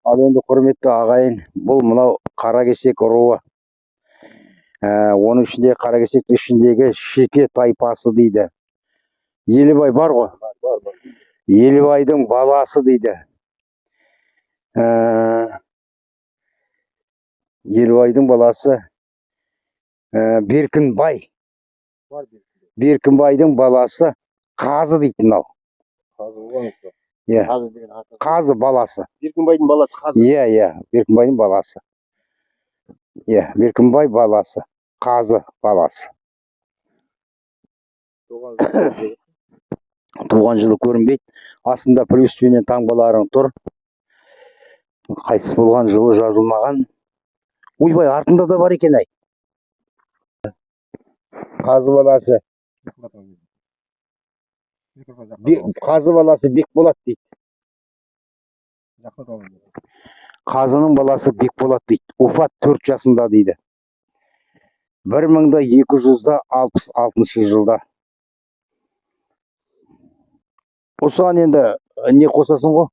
Ал енді, құрметті ағайын, бұл мынау Қаракесек руы. Оның ішінде Қаракесектің ішіндегі Шеке тайпасы дейді. Елібай бар ғой? Бар, бар. Елібайдың баласы дейді. Елібайдың баласы Беркінбай. Бар. Беркінбайдың баласы Қазы дейді мынау. Қазы болған. Иә. Қазы деген аты. Қазы баласы. Беркінбайдың баласы Қазы. Иә, Беркінбайдың баласы. Иә, Беркінбай баласы, Қазы баласы. Туған жылы. Туған жылы көрінбейді. Астында плюспенен таңбаларың тұр. Қайтыс болған жылы жазылмаған. Ойбай, артында да бар екен ай. Қазы баласы, Қазы баласы Бекболат дейді. Қазының баласы Бекболат дейді. Уфат 4 жасында дейді. 1266 жылда. Осыған енді не қосасың ғой?